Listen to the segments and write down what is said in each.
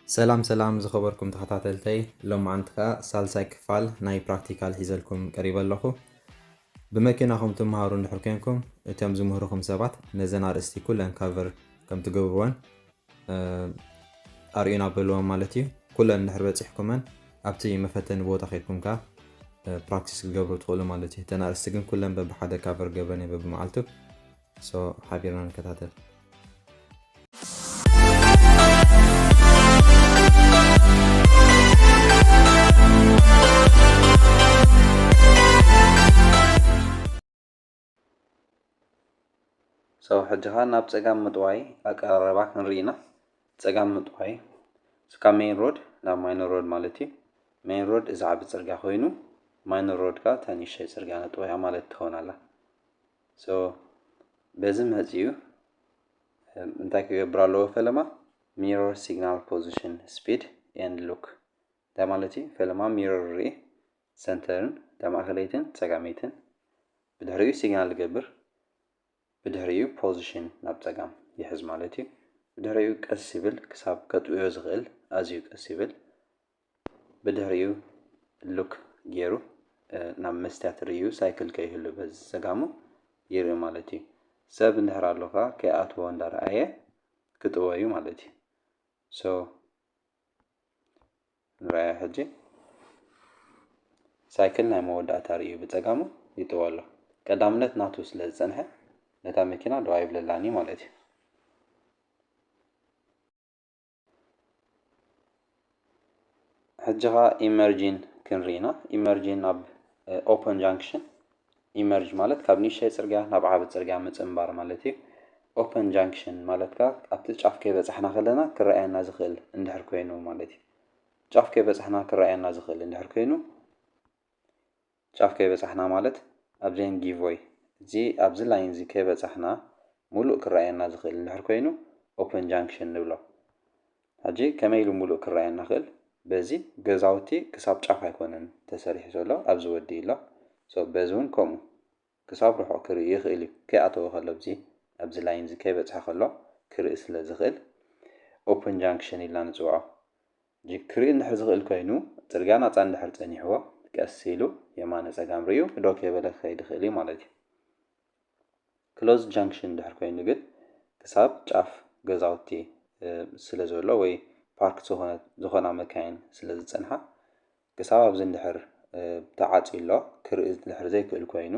ሰላም ሰላም ዝኸበርኩም ተኸታተልተይ፣ ሎማዓንቲ ከኣ ሳልሳይ ክፋል ናይ ፕራክቲካል ሒዘልኩም ቀሪበ ኣለኹ። ብመኪናኹም ትመሃሩ እንድሕር ኮንኩም፣ እቶም ዝምህሩኹም ሰባት ነዘን ኣርእስቲ ኩለን ካቨር ከም ትገብርወን፣ እ፣ ኣርእዩና በልዎም ማለት እዩ። ኩለን እንድሕር በጺሕኩመን፣ ኣብቲ መፈተኒ ቦታ ከይድኩም ከኣ፣ እ፣ ፕራክቲስ ክትገብሩ ትኽእሉ ማለት እዩ። እተን ኣርእስቲ ግን ኩለን በብሓደ ካቨር ገብረን እየ በብመዓልቱ። ሶ፣ ሓቢርና ንከታተል። ሶ፣ ሕጂ ኸኣ ናብ ጸጋም ምጥዋይ ኣቀራርባ ክንርኢ ኢና። ጸጋም ምጥዋይ፣ ካብ ሜይን ሮድ ናብ ማይነር ሮድ ማለት እዩ። ሜይን ሮድ እዚ ዓቢ ጽርግያ ኮይኑ፣ ማይነር ሮድ ከኣ እታ ንእሽተይ ጽርግያ ነጥዋያ ማለት ትኸውን ኣላ። ሶ፣ በዚ መጺኡ፣ እም፣ እንታይ ክገብር ኣለዎ ፈለማ? Mirror signal position, speed and look። እንታይ ማለት እዩ? ፈለማ ሚረር ርኢ፣ ሰንተርን፣ እታ ማእከለይትን ጸጋመይትን። ብድሕሪኡ ሲግናል ይገብር። ብድሕሪኡ ፖዚሽን ናብ ጸጋም ይሕዝ ማለት እዩ። ብድሕሪኡ ቀስ ይብል፣ ክሳብ ከጥውዮ ዝኽእል ኣዝዩ ቀስ ይብል። ብድሕሪኡ ሉክ ገይሩ፣ እ፣ ናብ መስትያት ርእዩ ሳይክል ከይህሉ በዚ ጸጋሙ ይርኢ ማለት እዩ። ሰብ እንድሕር ኣሎ ከኣ ከይኣትዎ እንዳረኣየ ክጥወዩ ማለት እዩ። ሶ፣ ንረኣያ ሕጂ። ሳይክል ናይ መወዳእታ ርእዩ ብጸጋሙ ይጥወ ኣሎ። ቀዳምነት ናቱ ስለ ዝጸንሐ፣ ነታ መኪና ደው ኣይብለላን እዩ ማለት እዩ። ሕጂ ኸኣ ኢመርጂን ክንርኢ ኢና። ኢመርጂን ኣብ፣ እ፣ ኦፐን ጃንክሽን። ኢመርጅ ማለት ካብ ንእሽተይ ጽርግያ ናብ ዓቢ ጽርግያ ምጽንባር ማለት እዩ። ኦፐን ጃንክሽን ማለት ከኣ ኣብቲ ጫፍ ከይበጻሕና ከለና ክረኣየና ዝኽእል እንድሕር ኮይኑ ማለት እዩ። ጫፍ ከይበጻሕና ክረኣየና ዝኽእል እንድሕር ኮይኑ፣ ጫፍ ከይበጻሕና ማለት ኣብዘን ጊቭወይ፣ እዚ ኣብዚ ላይን እዚ ከይበጻሕና ሙሉእ ክረኣየና ዝኽእል እንድሕር ኮይኑ ኦፐን ጃንክሽን ንብሎ። ሕጂ ከመይ ኢሉ ሙሉእ ክረኣየና ክእል? በዚ ገዛውቲ ክሳብ ጫፍ ኣይኮነን ተሰሪሑ ዘሎ፣ ኣብዚ ወዲ ኣሎ። ሶ፣ በዚ እውን ከምኡ ክሳብ ርሑቕ ክርኢ ይኽእል እዩ። ከይኣተወ ከሎ፣ ኣብዚ፣ ኣብዚ ላይን እዚ ከይበጽሐ ከሎ ክርኢ ስለ ዝኽእል ኦፕን ጃንክሽን ኢልና ንጽውዖ። ጂ-፣ ክርኢ እንድሕር ዝኽእል ኮይኑ፣ ጽርግያ ናጻ እንድሕር ጸኒሕዎ፣ ቀስ ኢሉ የማነ ጸጋም ርእዩ ደው ከይበለ ክኸይድ ይኽእል እዩ ማለት እዩ። ክሎዝ ጃንክሽን እንድሕር ኮይኑ ግን፣ ክሳብ ጫፍ ገዛውቲ፣ እ፣ ስለ ዘሎ ወይ ፓርክ ዝኾነ-፣ ዝኾና መካይን ስለ ዝጸንሓ፣ ክሳብ ኣብዚ እንድሕር፣ እ፣ ተዓጽዩ ኣሎ፣ ክርኢ እንድሕር ዘይክእል ኮይኑ፣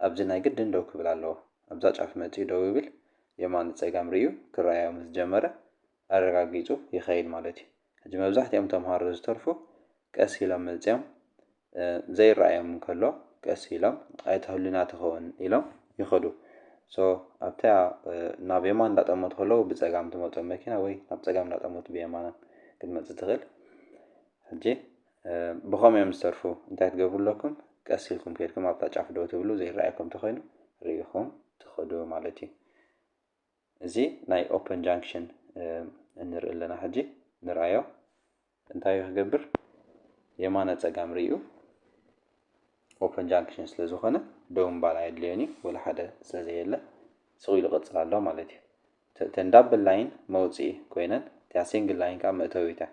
ኣብዚ ናይ ግድን ደው ክብል ኣለዎ። ኣብዛ ጫፍ መጺኡ ደው ይብል፣ የማን ጸጋም ርእዩ ክረኣዮ ምስ ጀመረ፣ ኣረጋጊጹ ይኸይድ ማለት እዩ። ሕጂ መብዛሕትኦም ተምሃሮ ዝተርፉ ቀስ ኢሎም መጺኦም፣ እ፣ ዘይረኣዮም እንከሎ ቀስ ኢሎም ኣይተህሉና ትኸውን ኢሎም ይኸዱ። ሶ፣ ኣብታ፣ እ፣ ናብ የማን እንዳጠመቱ ከለዉ ብጸጋም ትመጾም መኪና ወይ ናብ ጸጋም እንዳጠመቱ ብየማን ክትመጽእ ትኽእል። ሕጂ፣ እ፣ ብኸምኡ እዮም ዝተርፉ። እንታይ ትገብሩ ኣለኩም? ቀስ ኢልኩም ከይድኩም ኣብታ ጫፍ ደው ትብሉ፣ ዘይረኣየኩም ተኾይኑ ርኢኹም ትኸዱ ማለት እዩ። እዚ ናይ ኦፐን ጃንክሽን፣ እ፣ እንርኢ ኣለና። ሕጂ ንርኣዮ። እንታይ እዩ ክገብር? የማነ ጸጋም ርእዩ ኦፐን ጃንክሽን ስለ ዝኾነ ደው ምባል ኣየድልዮን እዩ፣ ወላ ሓደ ስለ ዘየለ ስቕ ኢሉ ይቕጽል ኣሎ ማለት እዩ። እተ-፣ እተን ዳብል ላይን መውጽኢ ኮይነን፣ እታ ሲንግል ላይን ከኣ መእተዊት እያ።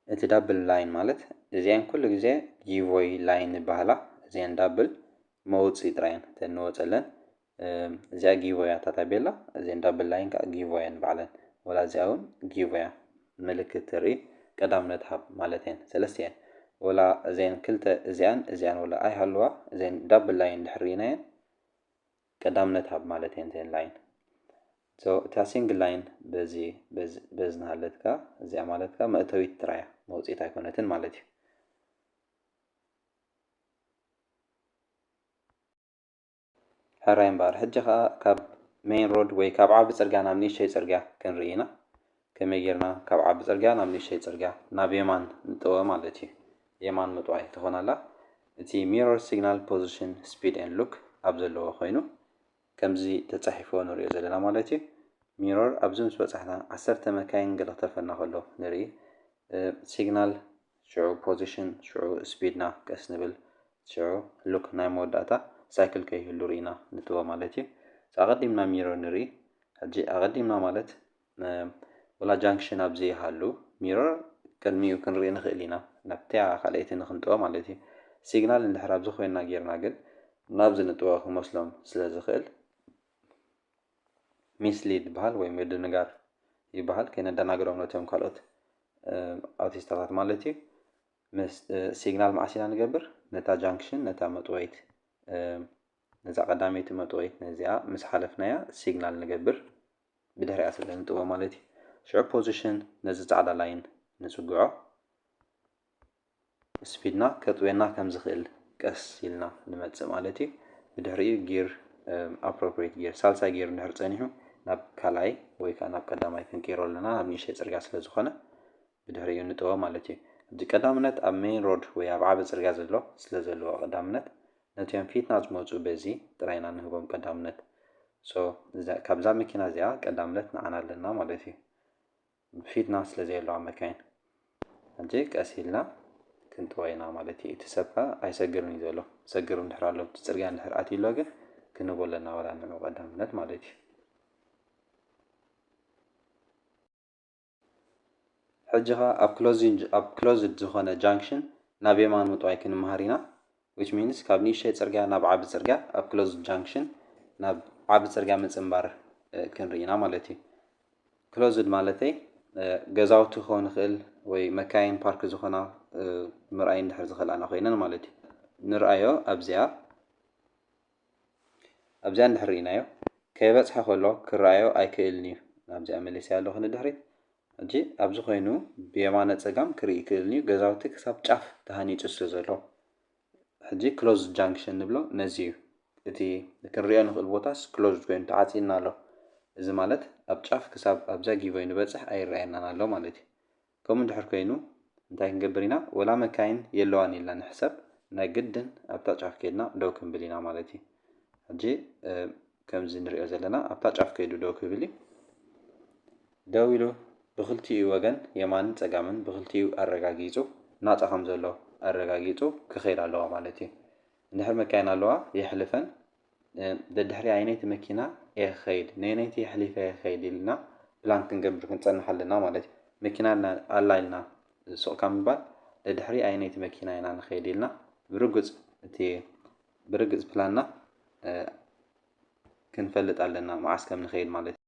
እቲ ዳብል ላይን ማለት እዚኣን ኩሉ ግዜ ጊቭወይ ላይን ይበሃላ። እዚኣን ዳብል መውጽኢ ጥራይ እየን እተን ንወጸለን። እም፣ እዚኣ ጊቭወይ እያ እታ ታቤላ፣ እዚኣን ዳብል ላይን ከኣ ጊቭወይ እየን ባዕለን። ወላ እዚኣ እውን ጊቭወይ እያ፣ ምልክት ትርኢ፣ ቀዳምነት ሃብ ማለት እየን። ሰለስተ እየን። ወላ እዚኣን ክልተ፣ እዚኣን፣ እዚኣን ወላ ኣይሃልዋ፣ እዚኣን ዳብል ላይን እንድሕር ርኢናየን፣ ቀዳምነት ሃብ ማለት እየን እተን ላይን። ሶ፣ እታ ሲንግል ላይን በዚ፣ በዚ፣ በዚ እናሃለትካ፣ እዚኣ ማለትካ መእተዊት ጥራይ እያ፣ መውጽኢት ኣይኮነትን ማለት እዩ። ሕራይ እምበኣር፣ ሕጂ ኸኣ ካብ ሜይን ሮድ ወይ ካብ ዓቢ ጽርግያ ናብ ንእሽተይ ጽርግያ ክንርኢ ኢና። ከመይ ጌርና ካብ ዓቢ ጽርግያ ናብ ንእሽተይ ጽርግያ፣ ናብ የማን ንጥወ ማለት እዩ። የማን ምጥዋይ ትኾን ኣላ። እቲ ሚረር ሲግናል ፖዚሽን ስፒድ ኤንድ ሉክ ኣብ ዘለዎ ኮይኑ፣ ከምዚ ተጻሒፍዎ ንሪኦ ዘለና ማለት እዩ። ሚረር ኣብዚ ምስ በጻሕና፣ ዓሰርተ መካይን ገለ ክተርፈና ከሎ ንርኢ። እ፣ ሲግናል ሽዑ ፖዚሽን፣ ሽዑ ስፒድና ቀስ ንብል፣ ሽዑ ሉክ ናይ መወዳእታ ሳይክል ከይህሉ ርኢና ንጥወ ማለት እዩ። ኣቐዲምና ሚረር ንርኢ። ሕጂ ኣቐዲምና ማለት ወላ junction ኣብዚ ይሃሉ mirror ቅድሚኡ ክንርኢ ንኽእል ኢና፣ ናብቲያ ካልኣይቲ ንኽንጥወ ማለት እዩ። Signal እንድሕር ኣብዚ ኮይንና ጌርና ግን ናብዚ ንጥወ ክመስሎም ስለ ዝኽእል mislead ይበሃል ወይ ምድንጋር ይበሃል። ከይነደናግሮም ነቶም ካልኦት ኣውቲስታታት ማለት እዩ። ምስ signal መዓስ ኢና ንገብር? ነታ junction፣ ነታ መጥወይት፣ ነዛ ቀዳመይቲ መጥወይት ነዚኣ ምስ ሓለፍናያ signal ንገብር፣ ብድሕሪኣ ስለ ንጥወ ማለት እዩ። ሽዑ position ነዚ ጻዕዳ line ንጽግዖ። ስፒድና ከጥውየና ከም ዝኽእል ቀስ ኢልና ንመጽእ ማለት እዩ። ብድሕሪኡ gear appropriate gear ሳልሳይ gear እንድሕር ጸኒሑ ናብ ካልኣይ ወይ ከዓ ናብ ቀዳማይ ክንቀይሮ ኣለና፣ ኣብ ንእሽተይ ጽርግያ ስለ ዝኾነ ብድሕሪኡ ንጥወ ማለት እዩ። ሕጂ ቀዳምነት ኣብ main road ወይ ኣብ ዓቢ ጽርግያ ዘሎ ስለ ዘለዎ ቀዳምነት ነቲኦም ፊትና ዝመጹ በዚ ጥራይና ንህቦም ቀዳምነት። So ካብዛ መኪና እዚኣ ቀዳምነት ንዓና ኣለና ማለት እዩ። ፊትና ስለ ዘየለዋ መካይን ሕጂ ቀስ ኢልና ክንጥወ ኢና ማለት እዩ። እቲ ሰብ ከኣ ኣይሰግርን እዩ ዘሎ። ሰግር እንድሕር ኣሎ እቲ ጽርግያ እንድሕር ኣትዩ ኣሎ ግን ክንህቦ ኣለና ዋላ ንዑ ቀዳምነት ማለት እዩ። ሕጂ ከኣ ኣብ closing ኣብ closed ዝኾነ junction ናብ የማን ምጥዋይ ክንመሃር ኢና። Which means ካብ ንእሽተይ ጽርግያ ናብ ዓቢ ጽርግያ ኣብ closed junction ናብ ዓቢ ጽርግያ ምጽንባር ክንርኢ ኢና ማለት እዩ። Closed ማለተይ ገዛውቲ ክኸውን ይኽእል ወይ መካይን ፓርክ ዝኾና ምርኣይ እንድሕር ዝኽእላና ኮይነን ማለት እዩ። ንርኣዮ ኣብዚኣ ኣብዚኣ እንድሕር ርኢናዮ ከይበጽሐ ከሎ ክረኣዮ ኣይክእልን እዩ። ኣብዚኣ መሊሰያ ኣለኹ ንድሕሪት። ሕጂ ኣብዚ ኮይኑ ብየማነ ጸጋም ክርኢ ይክእልን እዩ። ገዛውቲ ክሳብ ጫፍ ተሃኒጹ ስለ ዘሎ ሕጂ closed junction ንብሎ ነዚ እዩ። እቲ ክንሪኦ ንኽእል ቦታስ closed ኮይኑ ተዓጺና ኣሎ። እዚ ማለት ኣብ ጫፍ ክሳብ ኣብዛ ጊቮይ ንበጽሕ ኣይረኣየናን ኣሎ ማለት እዩ። ከምኡ እንድሕር ኮይኑ እንታይ ክንገብር ኢና? ወላ መካይን የለዋን ኢልና ንሕሰብ፣ ናይ ግድን ኣብታ ጫፍ ከድና ደው ክንብል ኢና ማለት እዩ። ሕጂ ከምዚ ንሪኦ ዘለና ኣብታ ጫፍ ከይዱ ደው ክብል እዩ። ደው ኢሉ ብክልቲኡ ወገን የማንን ጸጋምን ብክልቲኡ ኣረጋጊጹ ናጻ ከም ዘሎ ኣረጋጊጹ ክኸይድ ኣለዋ ማለት እዩ። እንድሕር መካይን ኣለዋ የሕልፈን ደድሕሪ ኣይነይቲ መኪና እየ ክኸይድ፣ ነየነይቲ የሕሊፈ እየ ክኸይድ ኢልና ፕላን ክንገብር ክንጸንሕ ኣለና ማለት እዩ። መኪና ኣላ ኢልና ስቕ ካብ ምባል ደድሕሪ ኣይነይቲ መኪና ኢና ንኸይድ ኢልና ብርግጽ እቲ ብርግጽ ፕላንና ክንፈልጥ ኣለና መዓስ ከም ንኸይድ ማለት እዩ።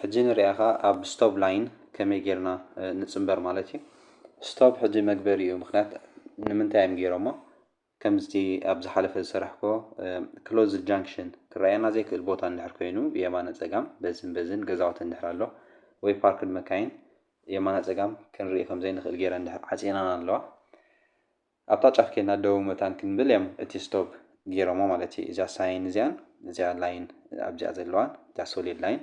ሕጂ ንሪኣ ኸኣ ኣብ stop line ከመይ ጌርና ንጽንበር ማለት እዩ። Stop ሕጂ መግበሪ እዩ። ምኽንያት ንምንታይ እዮም ጌሮሞ? ከምዚ ኣብ ዝሓለፈ ዝሰራሕኮ closed junction ክረኣየና ዘይክእል ቦታ እንድሕር ኮይኑ ብየማነ ጸጋም በዝን በዝን ገዛውቲ እንድሕር ኣሎ ወይ ፓርክድ መካይን የማነ ጸጋም ክንርኢ ከም ዘይንኽእል ጌረ እንድሕር ዓጺናና ኣለዋ ኣብታ ጫፍ ኬድና ደው መታን ክንብል እዮም እቲ stop ጌሮሞ ማለት እዩ። እዚኣ ሳይን እዚኣን እዚኣ ላይን ኣብዚኣ ዘለዋን እዚኣ solid line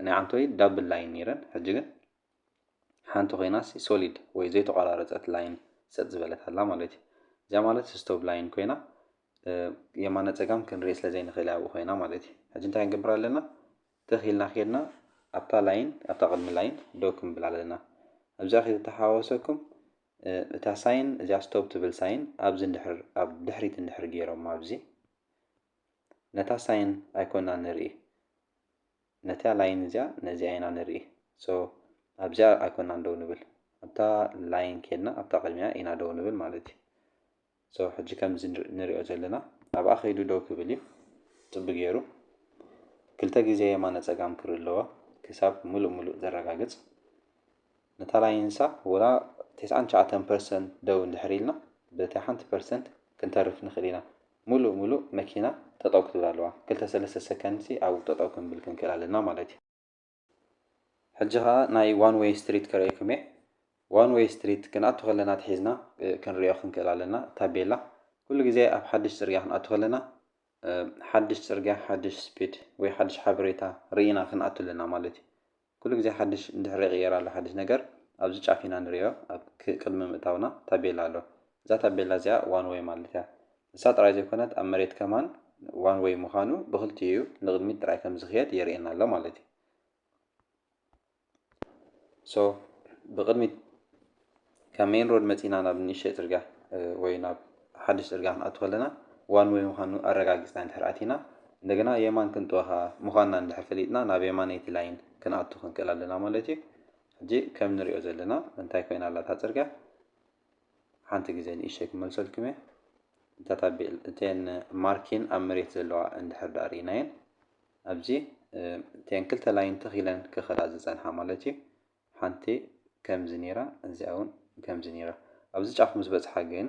ናይ ዓንቶይ double line ነይረን ሕጂ ግን ሓንቲ ኮይና ሲ solid ወይ ዘይተቋራረጸት ላይን ሰጥ ዝበለት ኣላ ማለት እዩ። እዚኣ ማለት stop line ኮይና የማነ ጸጋም ክንርኢ ስለ ዘይንኽእል ኣብኡ ኮይና ማለት እዩ። ሕጂ እንታይ ክንገብር ኣለና? ትኽ ኢልና ኬድና ኣብታ ላይን ኣብታ ቅድሚ ላይን ደው ክንብል ኣለና። ኣብዚኣ ከይተተሓዋወሰኩም እታ ሳይን እዚኣ stop ትብል ሳይን ኣብዚ እንድሕር ኣብ ድሕሪት እንድሕር ገይሮም ኣብዚ ነታ ሳይን ኣይኮና ንርኢ ነታ ላይን እዚኣ ነዚኣ ኢና ንርኢ so ኣብዚኣ ኣይኮናን ደው ንብል ኣብታ ላይን ኬድና ኣብታ ቅድሚያ ኢና ደው ንብል ማለት እዩ so ሕጂ ከምዚ ንሪኦ ዘለና ኣብኣ ከይዱ ደው ክብል እዩ ጥቢ ገይሩ ክልተ ግዜ የማነ ጸጋም ክርኢ ኣለዎ ክሳብ ሙሉእ ሙሉእ ዘረጋግጽ ነታ ላይንሳ ወላ ተስዓን ትሽዓተን ፐርሰንት ደው እንድሕር ኢልና በቲ ሓንቲ ፐርሰንት ክንተርፍ ንኽእል ኢና። ሙሉእ ሙሉእ መኪና ጠጠው ክትብል ኣለዋ። ክልተ ሰለስተ ሰከንድሲ ኣብኡ ጠጠው ክንብል ክንክእል ኣለና ማለት እዩ። ሕጂ ኸዓ ናይ ዋን ዌይ ስትሪት ከርእየኩም እየ። ዋን ዌይ ስትሪት ክንኣቱ ከለና ተሒዝና ክንሪኦ ክንክእል ኣለና። ታቤላ ኩሉ ግዜ ኣብ ሓድሽ ፅርግያ ክንኣቱ ከለና ሓድሽ ፅርግያ ሓድሽ ስፒድ ወይ ሓድሽ ሓበሬታ ርኢና ክንኣቱ ኣለና ማለት እዩ። ኩሉ ግዜ ሓድሽ እንድሕር ይቕየር ኣሎ ሓድሽ ነገር ኣብዚ ጫፍ ኢና ንሪኦ ኣብ ቅድሚ ምእታውና ታቤላ ኣሎ። እዛ ታቤላ እዚኣ ዋን ዌይ ማለት እያ። ንሳ ጥራይ ዘይኮነት ኣብ መሬት ከማን ዋን ዌይ ምዃኑ ብክልቲኡ ንቕድሚት ጥራይ ከም ዝኽየድ የርእየና ኣሎ ማለት እዩ። So ብቕድሚት ካብ ሜን ሮድ መፂና ናብ ንእሽተይ ፅርግያ ወይ ናብ ሓድሽ ፅርግያ ክንኣቱ ከለና ዋን ወይ ምዃኑ ኣረጋጊፅና እንድሕር ኣቲና፣ እንደገና የማን ክንጥወኻ ምዃንና እንድሕር ፈሊጥና ናብ የማነይቲ ላይን ክንኣቱ ክንክእል ኣለና ማለት እዩ። ሕጂ ከም ንሪኦ ዘለና እንታይ ኮይና ኣላ እታ ፅርግያ? ሓንቲ ግዜ ንእሽተይ ክመልሰልኩም እየ። እታ ታቤል እተን ማርኪን ኣብ መሬት ዘለዋ እንድሕር ደኣ ርኢናየን ኣብዚ እተን ክልተ ላይን ተኺለን ክኸዳ ዝፀንሓ ማለት እዩ። ሓንቲ ከምዚ ነይራ፣ እዚኣ እውን ከምዚ ነይራ። ኣብዚ ጫፍ ምስ በፅሓ ግን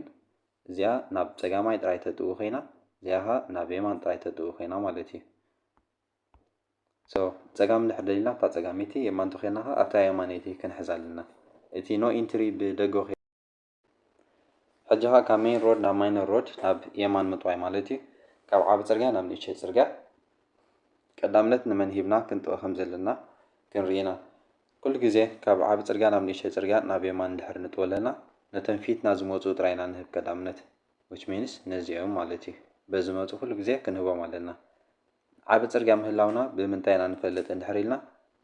እዚኣ ናብ ፀጋማይ ጥራይ ተጥው ኮይና፣ እዚኣ ኸዓ ናብ የማን ጥራይ ተጥው ኮይና ማለት እዩ። So ፀጋም እንድሕር ደሊና ኣብታ ፀጋመይቲ፣ የማን ተኾይና ኸዓ ኣብታ የማነይቲ ክንሕዛ ኣለና። እቲ no entry ብደገ ኾይ-፣ ሕጂ ኸዓ ካብ main road ናብ minor road ናብ የማን ምጥዋይ ማለት እዩ። ካብ ዓቢ ፅርግያ ናብ ንእሽተይ ፅርግያ ቀዳምነት ንመን ሂብና ክንጥወ ከም ዘለና ክንርኢ ኢና። ኩሉ ግዜ ካብ ዓቢ ጽርግያ ናብ ንእሽተይ ጽርግያ ናብ የማን እንድሕር ንጥወ ኣለና፣ ነተን ፊትና ዝመጹ ጥራይ ኢና ንህብ ቀዳምነት፣ which means ነዚኦም ማለት እዩ። በዚ ዝመጹ ኩሉ ግዜ ክንህቦም ኣለና። ዓቢ ጽርግያ ምህላውና ብምንታይ ኢና ንፈልጥ እንድሕር ኢልና፣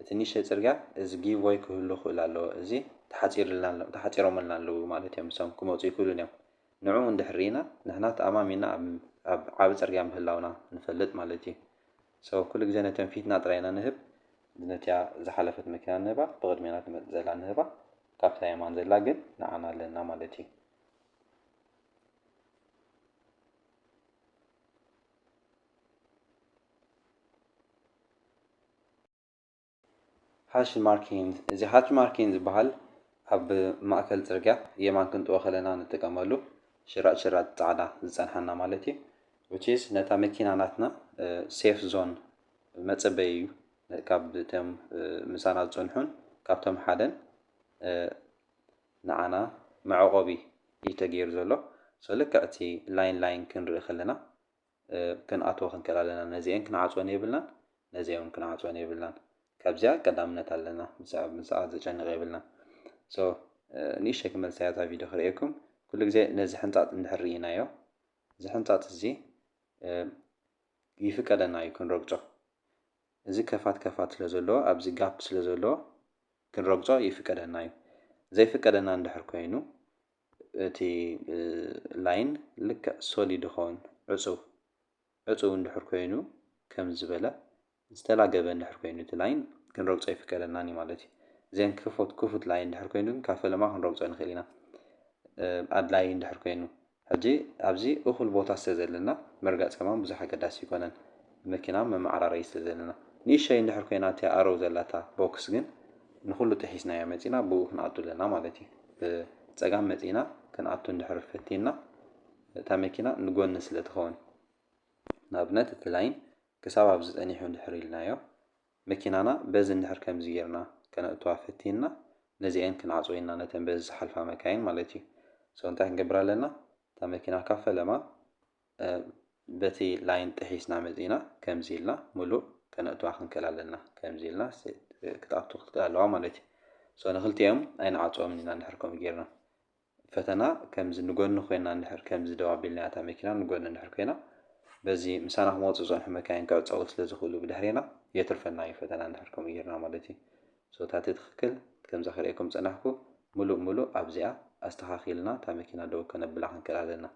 እቲ ንእሽተይ ጽርግያ እዚ give way ክህሉ ክእል ኣለዎ። እዚ ተሓጺርልና ኣሎ-፣ ተሓጺሮምልና ኣለዉ ማለት እዮም። እሶም ክመጹ ይክእሉን እዮም። ንዕኡ እንድሕር ርኢና፣ ንሕና ተኣማሚንና ኣብ፣ ኣብ ዓቢ ጽርግያ ምህላውና ንፈልጥ ማለት እዩ። So ኩሉ ግዜ ነተን ፊትና ጥራይ ኢና ንህብ። ነቲያ ዝሓለፈት መኪና ንህባ፣ ብቕድሜና ትመጽእ ዘላ ንህባ፣ ካብታ የማን ዘላ ግን ንዓና ኣለና ማለት እዩ። Hash marking፣ እዚ hash marking ዝበሃል ኣብ ማእከል ጽርግያ የማን ክንጥወ ከለና ንጥቀመሉ ሽራጥ ሽራጥ ጻዕዳ ዝጸንሓና ማለት እዩ። Which is ነታ መኪና ናትና safe zone መጸበይ እዩ። ካብ እቶም ምሳና ዝጸንሑን ካብቶም ሓደን ንዓና መዕቆቢ እዩ ተገይሩ ዘሎ። So ልክዕ እቲ line line ክንርኢ ከለና ክንኣትዎ ክንክእል ኣለና። ነዚአን ክንዓፅወን የብልናን፣ ነዚአን እውን ክንዓፅወን የብልናን። ካብዚኣ ቀዳምነት ኣለና፣ ምስኣ፣ ምስኣ ዘጨንቕ የብልናን። So ንእሽተይ ክመልሳ እያ እዛ ቪድዮ ክርእየኩም። ኩሉ ግዜ ነዚ ሕንፃፅ እንድሕር ርኢናዮ፣ እዚ ሕንፃፅ እዚ ይፍቀደና እዩ ክንረግፆ። እዚ ከፋት ከፋት ስለ ዘለዎ፣ ኣብዚ ጋፕ ስለ ዘለዎ ክንረግጾ ይፍቀደና እዩ። ዘይፍቀደና እንድሕር ኮይኑ፣ እቲ ላይን ልክዕ ሶሊድ ይኸውን፣ ዕጹው፣ ዕጹው እንድሕር ኮይኑ፣ ከም ዝበለ ዝተላገበ እንድሕር ኮይኑ፣ እቲ ላይን ክንረግጾ ይፍቀደናን እዩ ማለት እዩ። እዘን ክፉት፣ ክፉት ላይን እንድሕር ኮይኑ ግን፣ ካብ ፈለማ ክንረግጾ ንኽእል ኢና። ኣድላዪ እንድሕር ኮይኑ፣ ሕጂ ኣብዚ እኹል ቦታ ስለ ዘለና፣ መርገጽ ከማን ብዙሕ ኣገዳሲ ኣይኮነን፣ መኪና መመዓራረዪ ስለ ዘለና። ንእሽተይ እንድሕር ኮይና፣ እቲኣ ኣረው ዘላታ ቦክስ ግን ንኹሉ ጥሒስናዮ መጺና፣ ብኡ ክንኣቱ ኣለና ማለት እዩ። ብጸጋም መጺና ክንኣቱ እንድሕር ፈቲንና፣ እታ መኪና ንጎኒ ስለ ትኸውን፣ ንኣብነት እቲ ላይን ክሳብ ኣብዚ ጸኒሑ እንድሕር ኢልናዮ፣ መኪናና በዚ እንድሕር ከምዚ ጌርና ከነእትዋ ፈቲንና፣ ነዚአን ክንዓጽወ ኢና፣ ነተን በዚ ዝሓልፋ መካይን ማለት እዩ። So እንታይ ክንገብር ኣለና? እታ መኪና ካብ ፈለማ በቲ ላይን ጥሒስና መጺና ከምዚ ኢልና ምሉእ ከነእትዋ ክንክእል ኣለና። ከምዚ ኢልና ክትኣቱ ክትክእል ኣለዋ ማለት እዩ። So ንክልቲኦም ኣይንዓጽዎም ኢና እንድሕር ከምኡ ጌርና። ፈተና ከምዚ ንጎኒ ኮይና እንድሕር ከምዚ ደው ኣቢልና እታ መኪና ንጎኒ እንድሕር ኮይና፣ በዚ ምሳና ክመፁ ዝፀንሑ መካይን ክዕፀዉ ስለ ዝኽእሉ ብድሕሬና የትርፈና እዩ ፈተና እንድሕር ከምኡ ጌርና ማለት እዩ። So እታ ትክክል ከምዛ ክርእየኩም ዝፀናሕኩ ሙሉእ ሙሉእ ኣብዚኣ ኣስተኻኺልና እታ መኪና ደው ከነብላ ክንክእል ኣለና።